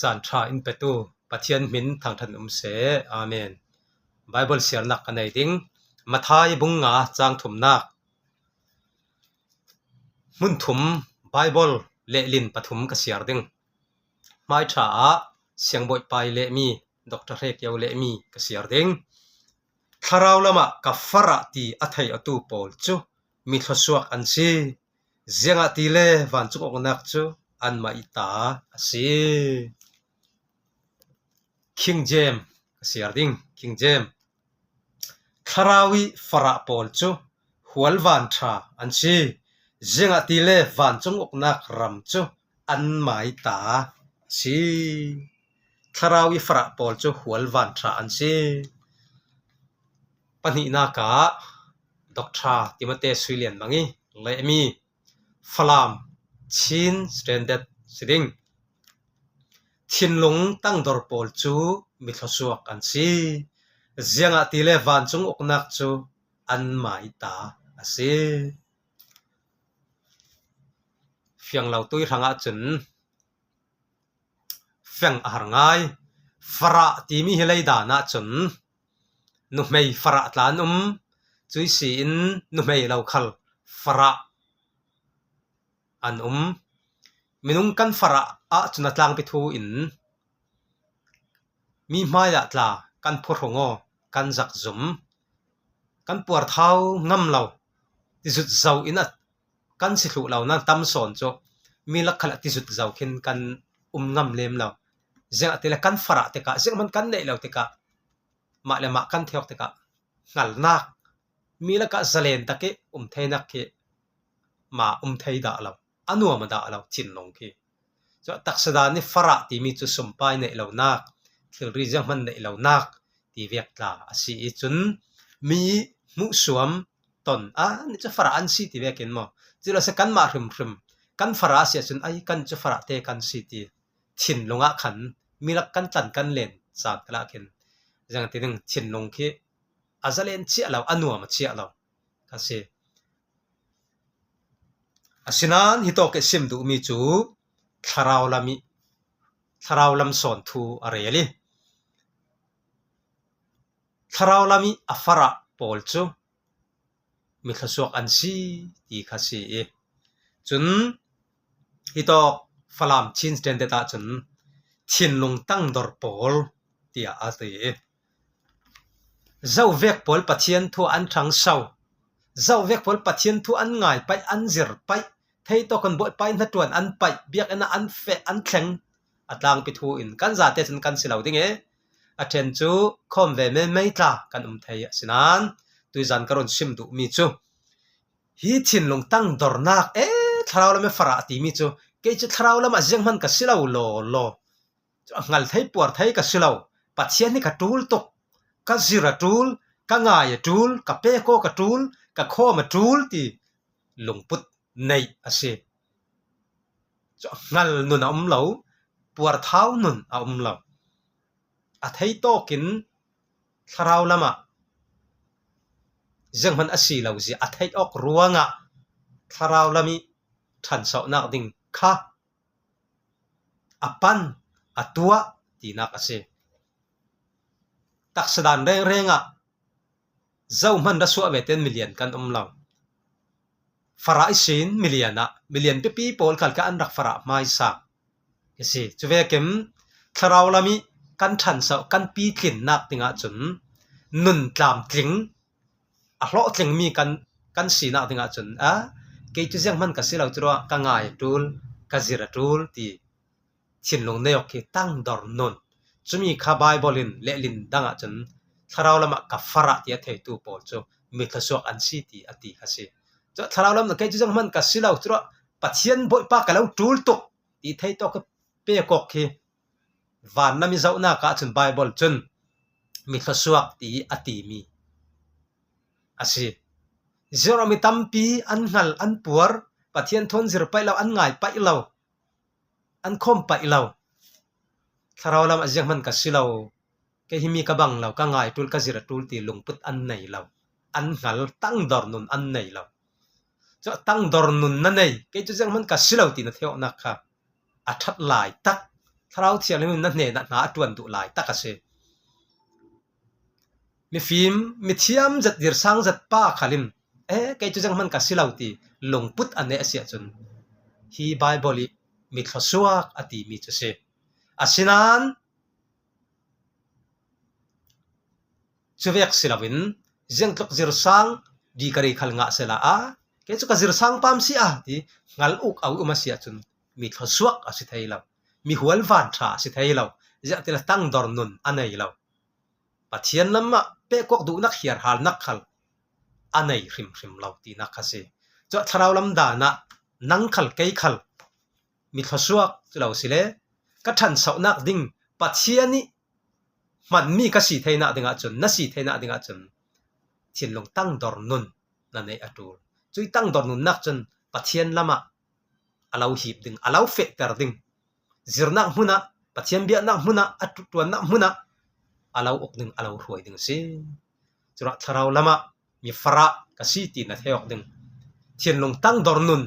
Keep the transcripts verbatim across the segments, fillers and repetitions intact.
Caan ṭha in petu Pathian hmin thangṭhat um seh. Amen. Bible siarnak ka nei ding. Matthai bung nga cang thumnak. Hmun thum Bible lehlin pathum ka siar ding. Hmai ṭha ah Siangbawipa i lehmi, Doctor Hre Kio lehmi ka siar ding. Thlarau lamah ka farah ti a thei awtu pawl cu mi thluasuak an si. Ziangahtile vancung uknak cu anmah i ta a si. King James ka siar ding, King James. Thlarau i farah pawl cu hualvan ṭha an si. Ziangahtile vancung uknak ram cu anmah i ta a si. Thlarau i farah pawl cu hualvan ṭha an si. Pahnihnak ah Doctor Timothy Sui Lian Mang i lehmi Falam Chin Standard si ding. Thinlung tangdor pawl cu mi thluasuak an si. Ziangahtile vancung uknak cu anmah i ta a si. Fianglo tui hrangah cun feng a har ngai. Farah timi hi leidan ah cun nuhmei farah tla an um. Cui si in nuhmei lo khal farah an um. Minung kan farah ahcun a tlangpi thu in mi hmaiah tla kan phuhrung aw, kan zak zum, kan puarthau ngam lo, tizut zo in a kan si thluh lo nan tam sawn cu mi lak khal a tizut zo khin kan um ngam lem lo. Ziangahtile kan farah tikah, zianghman kan neih lo tikah, mah le mah kan theok tikah hngalnak, mi lakah zalen tak i um theinak khi mah um thei dah lo, a nuam a dah lo thinlung khi. Cu taksa dan i farah timi cu sumpai neih lonak, thilri zianghman neih lonak ti vek tla a si i cun mi hmuhsuam ton a nih cu farah an si ti vekin maw? Cu lo si kanmah hrimhrim kan farah a si ahcun ai kan cu farah te kan si ti thinlung ah khan mi lak kan tlan kan len caan khalah khin ziang ti ding thinlung khi a zalen chiah lo, a nuam a chiah lo kha si. Asinain hitawk i sim duhmi cu thlarau lam i, thlarau lam sawn thu a rel i, thlarau lam i a farah pawl cu mi thluasuak an si ti kha si i. Cun hitawk Falam Chin Standard ah cun thinlung tangdor pawl tiah a ti i. Zovek pawl Pathian thu an ṭhangso. Zovek pawl Pathian thu an ngai paih, an zir paih. Theitawk in Bawipa i hnaṭuan an paih, biakinn ah an feh, an thleng. A tlangpi thu in kan zate cun kan si lo ding i. A ṭhen cu khawm ve meimei tla kan um thei a si nan tuizan ka run sim duhmi cu hi thinlung tangdornak e thlarau lam i farah timi cu kei cu thlarau lam ah zianghman ka si lo law law. Cu a hngal thei puar thei ka si lo. Pathian hi ka ṭul tuk. Ka zir a ṭul, ka ngai a ṭul, ka pek aw ka ṭul, ka khawm a ṭul ti lungput neih a si. Cu a hngal nun a um lo, puarthau nun a um lo. A theitawk in thlarau lam ah zianghman a si lo zia a theih awk ruangah thlarau lam i ṭhansohnak ding kha a pan, a tuah tinak a si. Taksa dan rengreng ah zohman ra suah ve tein milian kan um lo. Farah ihsin milian ah, milian pipi pawl khal kha an rak farah hmaisa a si. Cu vekin thlarau lam i kan ṭhansoh, kan pitlinnak dingah cun nun tlamtling, a hlawhtlingmi kan, kan sinak dingah cun a, kei cu zianghman ka si lo cu ruah, ka ngai a ṭul, ka zir a ṭul ti thinlung nei awk khi tangdor nun. Cumi kha Baibal in lehlin dang ah cun thlarau lam ah ka farah ti a theitu pawl cu mi thluasuak an si ti a ti kha si. Cu thlarau lam ah kei cu zianghman ka si lo cu ruah, Pathian Bawipa ka lo ṭul tuk ti theitawk i pek awk khi van lam i zohnak ah cun Baibal cun mi thluasuak ti a timi a si. Ziarawmi tampi an hngal, an puar, Pathian thu an zir paih lo, an ngai paih lo, an khawm paih lo. Thlarau lam ah zianghman ka si lo, kei hi mi ka bang lo, ka ngai a ṭul, ka zir a ṭul ti lungput an nei lo. An hngal, tangdor nun an nei lo. Cu tangdor nun na nei, kei cu zianghman ka si lo ti na theihawknak kha a ṭhat lai tak Thlarau Thianghlim in na hnenah hna a ṭuan duh lai tak a si. Mifim, mithiam zet, zirsang zet pa khal in, "E, kei cu zianghman ka si lo," ti lungput a neh a si ahcun, hi Baibal i mi thluasuak a timi cu si. Asinain cuvek si loin, ziangtluk zirsang degree khal ngah sehla, "A, kei cu ka zirsang pam si," a ti hngal uk a um a si ahcun, mi thluasuak a si thei lo, mi hualvan ṭha a si thei lo, ziah ti le tangdor nun a nei lo. Pathian lam ah pehkuak duhnak, hiarhalnak khal a nei hrimhrim lo tinak kha si. Cu thlarau lam dan ah nang khal, kei khal mi thluasuak cu lo si le, ka ṭhanchonak ding, Pathian ih hmanmi ka si theinak ding ahcun, na si theinak ding ahcun, thinlung tangdor nun na neih a ṭul. Cui tangdor nunnak cun Pathian lam ah a lo hip ding, a lo fehter ding. Zirnak hmun ah, Pathian biaknak hmun ah, a ṭuannak hmun ah a lo uk ding, a lo hruai ding a si. Curuangah thlarau lam ah mi farah ka si ti na theih awk ding, thinlung tangdor nun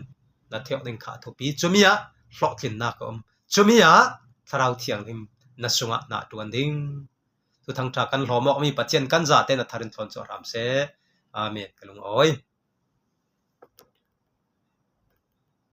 na theih awk ding kha a thupi. Cumi ah hlawhtlinnak a um. Cumi ah Thlarau Thianghlim na sungah na ṭuan ding. Thuthang ṭha kan hlawm awkmi Pathian kan zate na thar in thlawn cuah hram seh. Amen. Ka lungawi.